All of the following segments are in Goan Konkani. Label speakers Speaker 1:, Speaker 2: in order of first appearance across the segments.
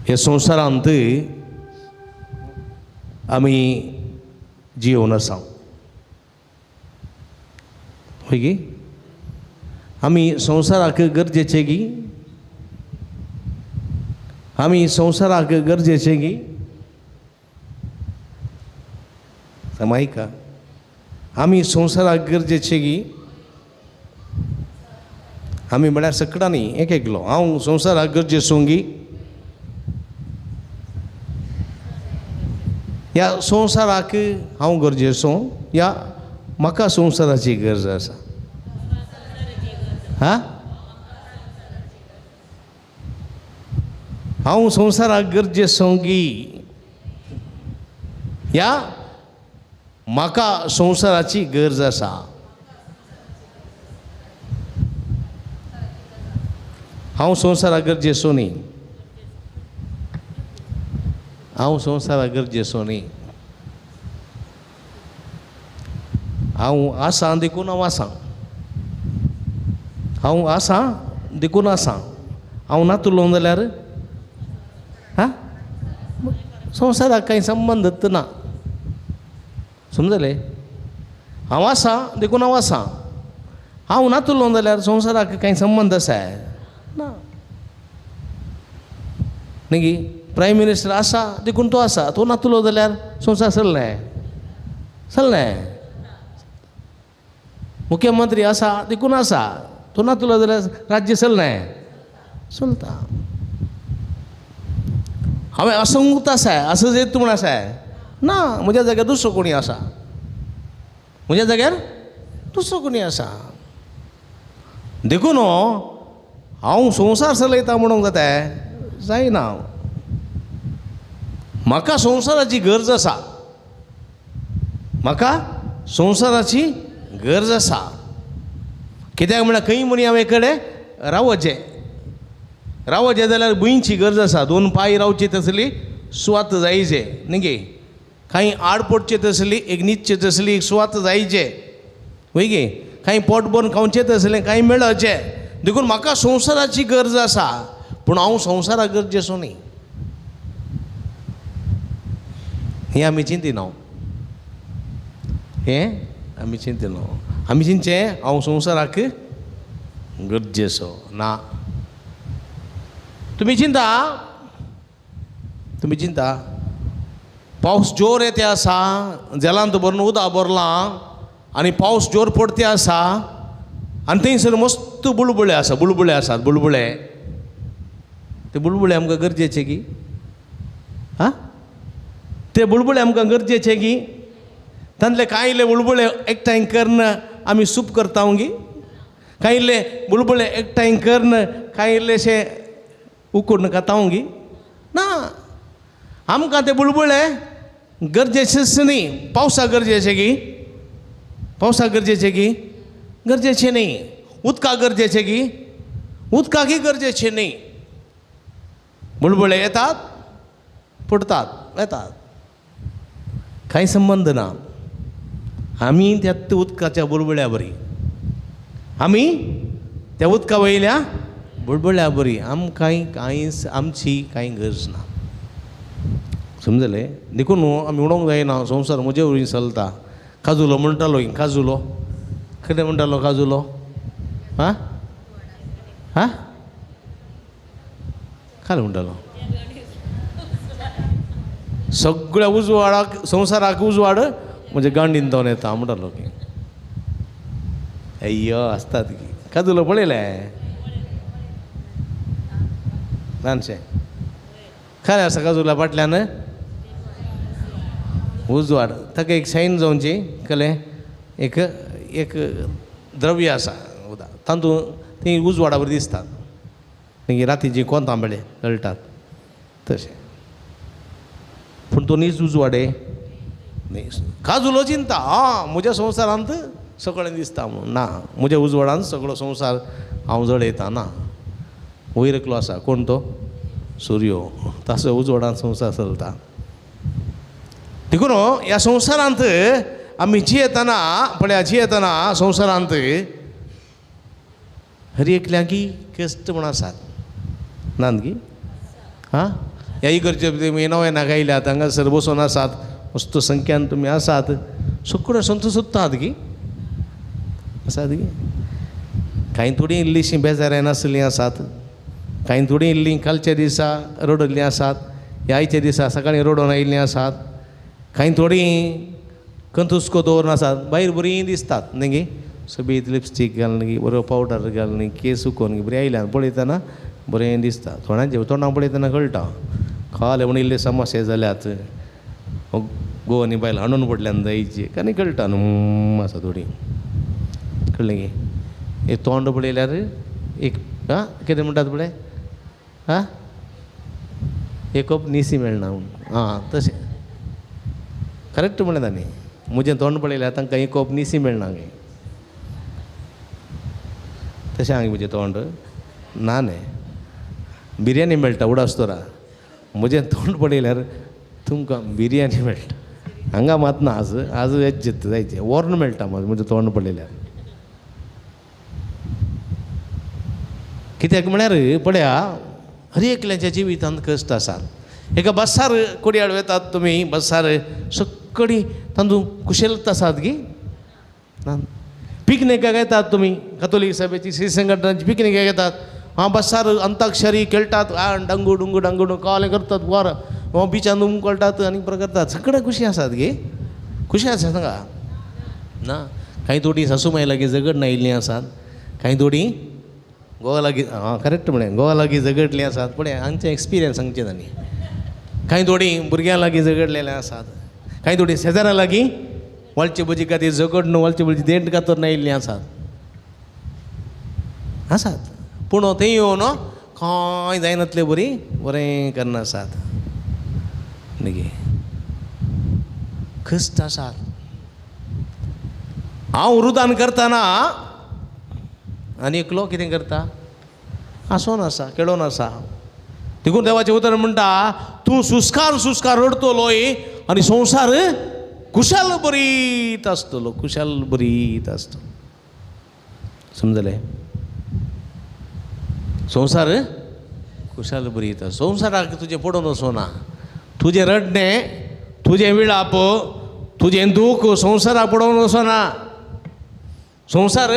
Speaker 1: हे संवसारांत आमी जियोवन आसा हय गी? आमी संवसाराक गरजेचे गी? आमी संवसाराक गरजेचे गी? समायका आमी संवसाराक गरजेचे गी? आमी म्हळ्यार सकडांनी एक एकलो हांव संवसाराक गरजेचो गी? ह्या संवसाराक हांव गरजेचो या म्हाका संवसाराची गरज आसा? हा, हांव संवसाराक गरजेचो गी या म्हाका संवसाराची गरज आसा? हांव संवसाराक गरजेचो न्ही, हांव संवसाराक गरजेचो न्ही. हांव आसा देखून हांव आसा, हांव आसा देखून आसा. हांव नातुलो जाल्यार हा संवसाराक कांय संबंदच ना. समजले? हांव आसा देखून हांव आसा, हांव नातुलो जाल्यार संवसाराक कांय संबंद आसा ना. न्ही गी? प्रायम मिनिस्टर आसा देखून तो आसा, तो नातुलो जाल्यार संवसार चलना चलना. मुख्यमंत्री आसा देखून आसा, तो नातुलो जाल्यार राज्य चलना चलता. हांवें असंगूत आसा असो जेत म्हूण आसा ना, म्हज्या जाग्यार दुसरो कोणी आसा, म्हज्या जाग्यार दुसरो कोणी आसा. देखून हांव संवसार चलयता म्हणूंक जाता जायना. म्हाका संवसाराची गरज आसा, म्हाका संवसाराची गरज आसा. कित्याक म्हळ्यार खंय म्हणी हांव एकडे रावचें, रावचें जाल्यार भुंयची गरज आसा. दोन पांय रावची तसली सुवात जायचे न्ही गे? कांय आड पडचे तसली एक न्हिदचे तसली एक सुवात जायचे वय गे? कांय पोट भरून खावचें तसलें कांय मेळचें. देखून म्हाका संवसाराची गरज आसा, पूण हांव संवसाराक गरजेचो न्ही. हें आमी चिंतिना, हें आमी चिंतिना. आमी चिंतचें हांव संवसाराक गरजेचो ना. तुमी चिंता, तुमी चिंता पावस जोर येते आसा, जेलांत भरून उदक भरलां आनी पावस जोर पडते आसा आनी थंयसर मस्त बुळबुळे आसा, बुळबुळे आसात, बुळबुळे. ते बुळबुळे आमकां गरजेचे की? आं, ते बुळबुळे आमकां गरजेचे की? तांतले कांय इल्ले बुळबुळे एकठांय करून आमी सूप करता गी? कांय इल्ले बुळबुळे एकठांय करून कांय इल्लेशे उकडून खाता गी? ना, आमकां ते बुळबुळे गरजेचेच न्ही. पावसा गरजेचे की? पावसा गरजेचे की? गरजेचे न्ही. उदका गरजेचे की? उदकाकय गरजेचे न्ही. बुळबुळे येतात पडतात येतात, कांय संबंद ना. आमी त्या उदकाच्या बुळबुळ्या बरी, आमी त्या उदका वयल्या बुळबुळ्या बरी. आमकां कांयच आमची कांय गरज ना. समजले? देखून आमी उडोवंक जायना संवसार म्हजे वरवीं चलता. काजुलो म्हणटालो, काजुलो कितें म्हणटालो? काजुलो आं आं काल म्हणटालो सगळ्या उजवाडाक संवसाराक उजवाड म्हणजे गांडीन जावन येता म्हणटालो की. अय्यो आसतात की काजुलो पळयलें ल्हानशें खरें आसा. काजुला फाटल्यान उजवाड, ताका एक शायन जावची कळ्ळें, एक एक द्रव्य आसा उदक, तातूंत ती उजवाडा बरी दिसतात. मागीर रातीची कोंतां मेळ्ळे कळटात तशें. पूण तो नीज उजवाडे न्ही. काजुलो चिंता आं म्हज्या संवसारांत सगळें दिसता म्हणून ना, म्हज्या उजवाडान सगळो संवसार हांव जळयता ना. वयर एकलो आसा, कोण तो? सुर्यो. ताचो उजवाडान संवसार चलता. देखून ह्या संवसारांत आमी जियेतना पळया, जियेतना संवसारांत हर एकल्याकी कश्ट म्हूण आसात नात गी? आं, ह्या इगर्जे तुमी नव्यान आयल्यात, हांगासर बसून आसात, वस्तू संख्यान तुमी आसात, सगळ्यो संत सोदतात की आसात की कांय थोडीं इल्लीशीं बेजारां नासलीं आसात, कांय थोडीं इल्लीं कालच्या दिसा रडल्लीं आसात, ह्या आयच्या दिसा सकाळीं रडोवन आयिल्लीं आसात, कांय थोडीं कंतुस्को दवरून आसात, भायर बरीं दिसतात न्ही गे, सोबीत लिपस्टीक घालून गी, बरो पावडर घालून, केस सुकोवन बरीं आयल्यान पळयतना बरें दिसता. थोड्यांचे तोंडां पळयतना कळटा खाले म्हण इल्ले समस्या जाल्यात, गोव आनी बायल हांडून पडल्यान जायची आनी कळटा न्हू आसा थोडी कळ्ळें गे. एक तोंड पळयल्यार एक आं कितें म्हणटात पळय आं एक कप निसी मेळना म्हूण आं तशें करेक्ट म्हणलें तांणी. म्हजें तोंड पळयल्यार तांकां एक कप निसी मेळना गे, तशें हांगा म्हजें तोंड ना न्ही, बिरयानी मेळटा उडास तोरा. म्हजें तोंड पळयल्यार तुमकां बिरयानी मेळटा, हांगा मात ना. आज आज वेज जायचें वॉर्न मेळटा म्हजें तोंड पळयल्यार. कित्याक म्हळ्यार पळया हर एकल्याच्या जिवितांत कश्ट आसात. एका बसार कोडयाळ वेतात तुमी, बसार सगळीं तातूंत कुशलता आसात गी ना. पिकनिकाक येतात तुमी, कातोलीक सभेची श्री संघटनाची पिकनिकाक येतात, हां बसार अंताक्षरी खेळटात, आं डंगू डुंगू डंगू डुंगू कॉल करतात, वर बिचान उमकळटात आनी करतात, सगळे खुशी आसात गे, खुशी आसा सांगा ना. कांय थोडीं सासूमाय लागीं झगडणा आयिल्लीं आसात, कांय थोडीं गोवा लागीं आं करेक्ट म्हणलें गोवा लागीं झगडलीं आसात, पळय हांगचें एक्सपिरियन्स सांगचें तांणी. कांय थोडीं भुरग्यां लागीं झगडलेलीं आसात, कांय थोडीं शेजाऱ्यां लागीं वाळचे भजी खातीर झगडून वाळचे भजी देंट कातरून आयिल्लीं आसात आसात. पूण थंय येवन कांय जायनातले बरी बरें करना आसात न्ही, कश्ट आसात. हांव रुदान करतना आनी एकलो कितें करता, आसोन आसा, खेळोन आसा. देखून देवाचें उतर म्हणटा तूं सुस्कार सुस्कार रडतलोय आनी संवसार कुशाल बरीत आसतलो, कुशाल बरीत आसतलो. समजलें? संवसार कुशाल बरीत आसा. संवसाराक तुजें पडून वचना, तुजें रडणें, तुजें विळाप, तुजें दूख संवसाराक पडोवन वचना. संवसार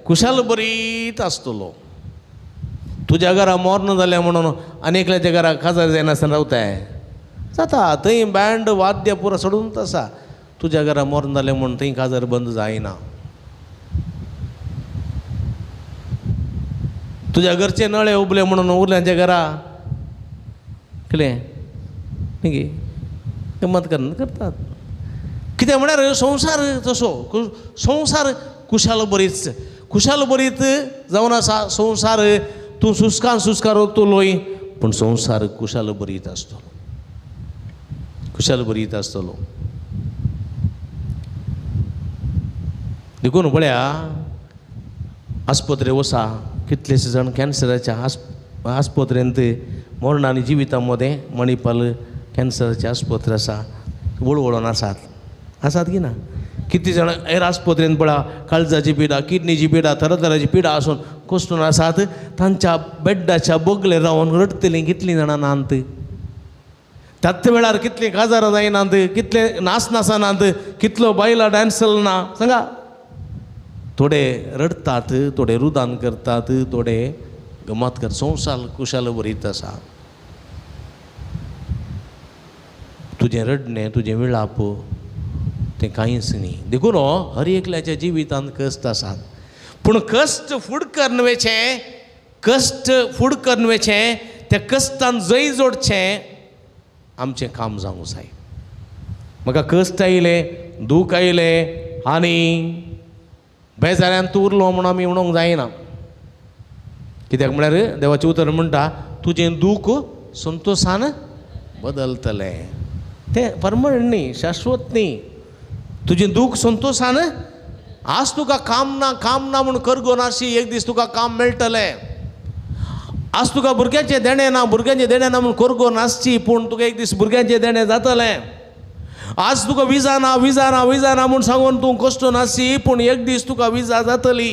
Speaker 1: कुशाल बरीत आसतलो. तुज्या घरा मोर्न जालें म्हणून आनी एकल्याच्या घरा काजार जायनासतना रावताय जाता, थंय बँड वाद्य पुरो सोडून आसा. तुज्या घरा मोर्न जालें म्हूण थंय काजार बंद जायना. तुज्या घरचे नळे उबले म्हणून उरल्यांच्या घरा कितें न्ही गमत करतात. कितें म्हळ्यार संवसार तसो, संवसार कुशाल बरीच, कुशाल बरीत जावन आसा संवसार. तूं सुस्कार सुस्कार वतलोय पूण संवसार कुशाल बरीत आसतलो, कुशाल बरीत आसतलो. देखून पळया आस्पत्रे वसा कितलेशे जाण कॅन्सराच्या आस्पत्रेंत मरण आनी जिविता मदें मणिपाल कॅन्सराचे आस्पत्रे आसा, वळवळोन आसात आसात की ना. कितली जाणां हेर आस्पत्रेंत पळया काळजाची पिडा, किडनीची पिडा, तरातराची पिडा आसून कोसळून आसात, तांच्या बेड्डाच्या बगले रावन रडटलीं कितलीं जाणां नात. त्याच वेळार कितलीं काजारां जायनात, कितले नाच नासनात, कितलो बायलां डांस चलना सांगा. थोडे रडटात, थोडे रुदान करतात, थोडे गमत कर. संवसार कुशाल बरीत आसा. तुजें रडणें, तुजें विळाप तें कांयच न्ही. देखून हर एकल्याच्या जिवितांत कश्ट आसात, पूण कश्ट फुड करून वयचें, कश्ट फुड करून वयचें, त्या कश्टान जय जोडचें आमचें काम जावंक जाय. म्हाका कश्ट आयलें, दूख आयलें आनी बेजाऱ्यान तूं उरलो म्हूण आमी म्हणूंक जायना. कित्याक म्हळ्यार देवाचें उतर म्हणटा तुजें दूख संतोशान बदलतलें. तें परमनंट न्ही, शाश्वत न्ही. तुजें दूख संतोशान आज तुका काम ना, काम ना म्हूण करगो नाशी, एक दीस तुका काम मेळटलें. आज तुका भुरग्यांचें देणें ना, भुरग्यांचें देणें ना म्हूण करगो नासची, पूण तुका एक दीस भुरग्यांचें देणें जातलें. आज तुका विजा ना, विजा ना, विजा ना म्हूण सांगून तूं कश्ट नासची, पूण एक दीस तुका विजा जातली.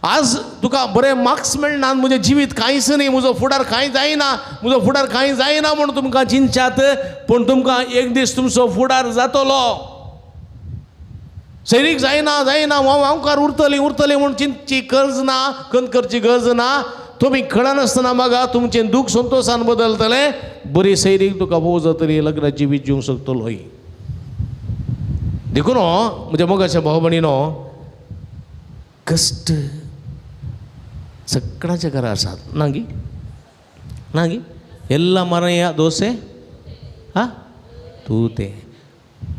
Speaker 1: आज तुका बरे मार्क्स मेळना, म्हजें जिवीत कांयच न्ही, म्हजो फुडार कांय जायना, म्हजो फुडार कांय जायना म्हूण तुमकां चिंतच्यात, पूण तुमकां एक दीस तुमचो फुडार जातलो. सैरीक जायना जायना हांव हांवकार उरतली उरतली म्हूण चिंतची गरज ना, खंत करची गरज ना. तुमी कळनासतना मागा तुमचें दूख संतोशान बदलतलें, बरी सैरीक तुका भोव जातली, लग्न जिवीत जिवंक शकतलो. देखून म्हज्या मोगाच्या भाव भयणीनो, कश्ट सगळ्यांच्या घरा आसात ना गी? ना गी? ಎಲ್ಲ ಮನೆಯ ದೋಸೆ ಹಾಂ ತೂತೆ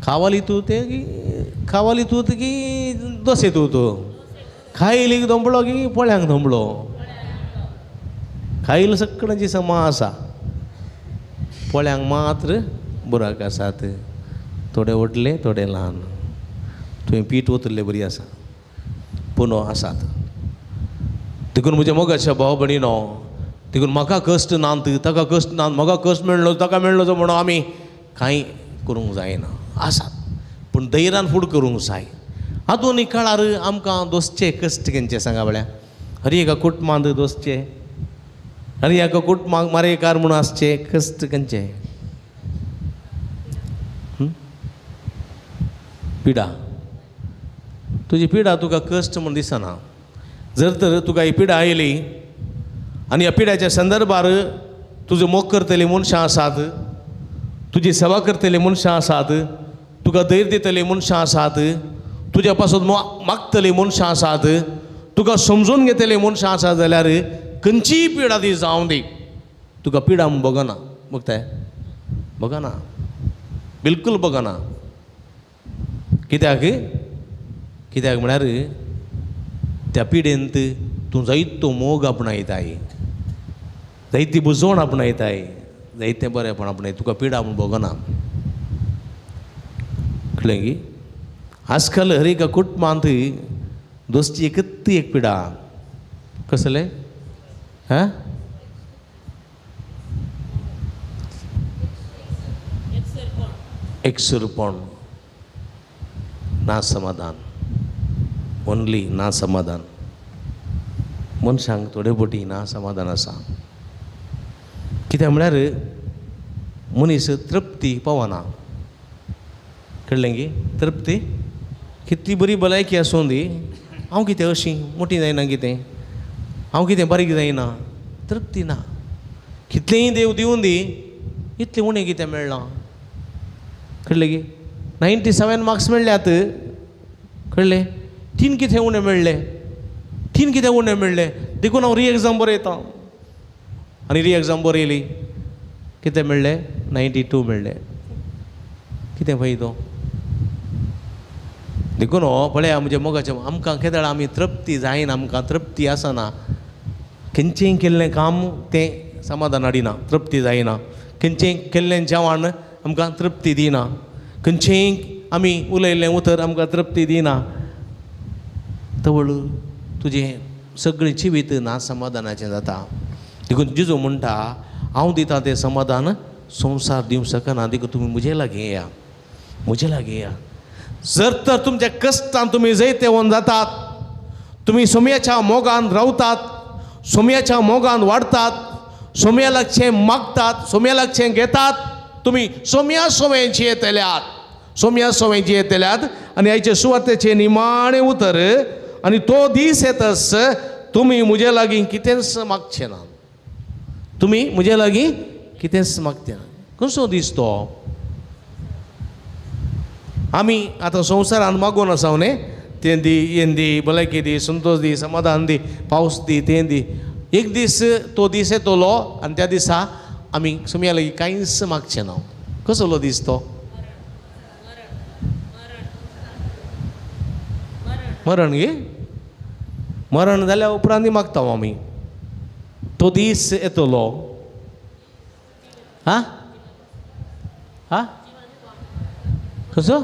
Speaker 1: ಕಾವಲಿ ತೂತೆಗಿ ಕಾವಲಿ ತೂತಿಗಿ ದೋಸೆ ತೂತು खायलीक दोंबळो की पोळ्यांक दोंबळो खायल सगळ्यांची समा आसा, पोळ्यांक मात्र बुराक आसात, थोडे व्हडले थोडे ल्हान. तुवें पीठ ओतल्ले बरी आसा, पूण आसात. देखून म्हज्या मोगाच्या भाव भयणीनो, देखून म्हाका कश्ट नात, ताका कश्ट नात, म्हाका कश्ट मेळ्ळो ताका मेळ्ळो म्हणून आमी कांय करूंक जायना. आसात, पूण धैर्यान फुडें करूंक जाय. आधुनीक काळार आमकां दोसचे कश्ट खंयचे सांगा पळया, हर एका कुटुंबांत दोसचे, हर एका कुटुंबाक मारेकार म्हूण आसचे कश्ट खंयचे? पिडा. तुजी पिडा तुका कश्ट म्हूण दिसना. जर तर तुका ही पिडा आयली आनी ह्या पिड्याच्या संदर्भार तुजो मोग करतली मनशां आसात, तुजी सेवा करतली मनशां आसात, तुका धैर्य दितली मनशां आसात, तुज्या पासून मागतली मनशां आसात, तुका समजून घेतली मनशां आसात, जाल्यार खंयचीय पिडा ती जावं दी, तुका पिडा म्हूण बगना. बगताय? बगना, बिलकूल बगना. कित्याक? कित्याक म्हळ्यार त्या पिडेंत तूं जायतो मोग आपणायताय, जायती बुजवण आपणायताय, जायतें बरेंपण आपणाय, तुका पिडा म्हूण बगना. कळ्ळें की? आजकाल हर एका कुटुंबांत दोस्ती एकच एक पिडा. कसलें? हां, एकसुरपण, ना समाधान, ओनली ना समाधान. मनशांक थोडे बोटी ना समाधान आसा. कित्याक म्हळ्यार मनीस तृप्ती पावना. कळ्ळें की? तृप्ती कितली बरी भलायकी आसूं दी, हांव कितें अशी मोटी जायना, कितें हांव कितें बारीक जायना, तृप्ती ना. कितलेंय देव दिवूं दी, इतलें उणें कितें मेळ्ळां. कळ्ळें की? 97 मार्क्स मेळ्ळ्यात, कळ्ळें? 3 कितें उणें मेळ्ळें, 3 कितें उणें मेळ्ळें, देखून हांव री एग्जाम बरयतां. आनी री एग्जाम बरयली, कितें मेळ्ळें? 92 मेळ्ळें. कितें फायदो? देखून हो पळया म्हज्या मोगाचें, आमकां केदळ आमी तृप्ती जायना, आमकां तृप्ती आसना. खंयचेंय केल्लें काम तें समाधान हाडिना, तृप्ती जायना. खंयचेंय केल्लें जेवण आमकां तृप्ती दिना, खंयचेंय आमी उलयल्लें उतर आमकां तृप्ती दिना. तवळ तुजें सगळें जिवीत ना समाधानाचें जाता. देखून जेजू म्हणटा, हांव दिता तें समाधान संवसार दिवंक शकना, देखून तुमी म्हजे लागीं येया, म्हजे लागीं येया. जर तर तुमच्या कश्टान तुमी जैतेवन जातात, तुमी सोम्याच्या मोगान रावतात, सोम्याच्या मोगान वाडतात, सोम्या लागचें मागतात, सोम्या लागचें घेतात, तुमी सोम्या सोम्याची येतल्यात, सोम्या सोम्याची येतल्यात. आनी आयचे सुवातेचें निमाणें उतर, आनी तो दीस येतस तुमी म्हजे लागीं कितेंच मागचें ना, तुमी म्हजे लागीं कितेंच मागचें ना. कसो दीस तो? आमी आतां संवसारान मागून आसा न्ही, तें दी, हें दी, भलायकी दी, संतोश दी, समाधान दी, पावस दी, तें दी. एक दीस तो दीस येतलो आनी त्या दिसा आमी सोम्या लागीं कांयच मागचें ना. कसलो दीस तो? मरण गे? मरण जाल्या उपरांत मागता आमी. तो दीस येतलो. आं आं कसो?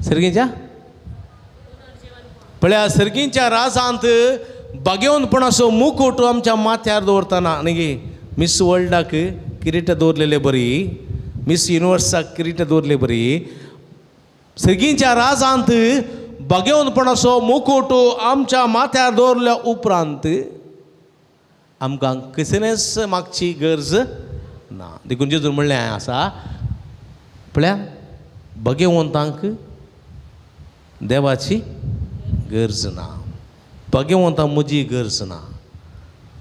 Speaker 1: सर्गीच्या पळया, सर्गीच्या राजांत बागेवनपणाचो मुकुट आमच्या माथ्यार दवरतना न्ही. मिस वर्ल्डाक किरीट दवरलेले बरी, मिस युनिवर्साक किरीट दवरले बरी, सर्गीच्या राजांत भाग्यवंतपणाचो मुकुट आमच्या माथ्यार दवरल्या उपरांत आमकां कसलेंच मागची गरज ना. देखून जेजून म्हणलें आसा, पळया भाग्यवंतांक देवाची गरज ना, भाग्यवंतांक म्हजी गरज ना.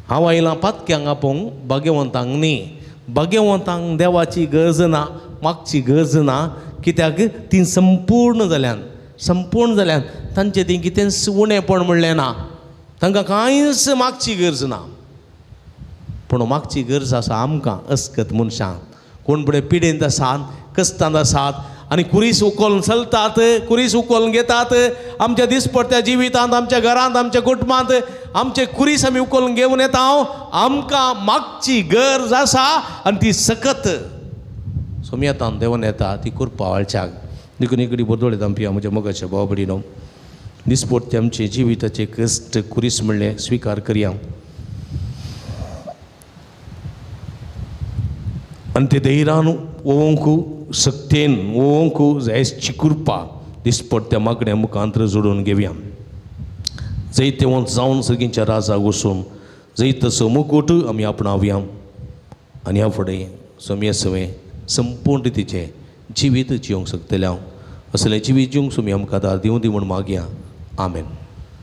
Speaker 1: हांव आयलां पातक्यांक आपोवंक, भाग्यवंतांक न्ही. भाग्यवंतांक देवाची गरज ना, मागची गरज ना, कित्याक तीं संपूर्ण जाल्यान, संपूर्ण जाल्यान. तांचें तीं कितेंच उणेपण म्हणलें ना, तांकां कांयच मागची गरज ना. पूण मागची गरज आसा आमकां अस्कत मनशांक, कोण फुडें पिडेंत आसात, कश्टांत आसात आनी कुरीस उखलून चलतात, कुरीस उखलून घेतात. आमच्या दिसपडत्या जिवितांत, आमच्या घरांत, आमच्या कुटुंबांत आमचे कुरीस आमी उखलून घेवन येता. आमकां मागची गरज आसा आनी ती सकत सोमयेतान देवन येता ती कृपा वाळच्याक. देखून इकडे बोदोळे आमपी म्हज्या मोगाच्या भाव भयणीनो, दिसपडते आमचे जिविताचे कश्ट कुरीस म्हणलें स्विकार करया आनी ते धैर्यान ओवंक शक्तेन ओवंक जायची कृपा दिसपडत्या मागण्या मुखांतर जोडून घेवया. जैतेवंत जावन सगळींच्या राजाक वचून जैताचो मुकूट आमी आपणावया आनी ह्या फुडें सोमये सवें संपूर्ण रितीचें जिवीत जिवंक शकतले हांव. असलें जिवीत जिवंक सोमी आमकां दार दिवं दी म्हूण मागया. आमेन.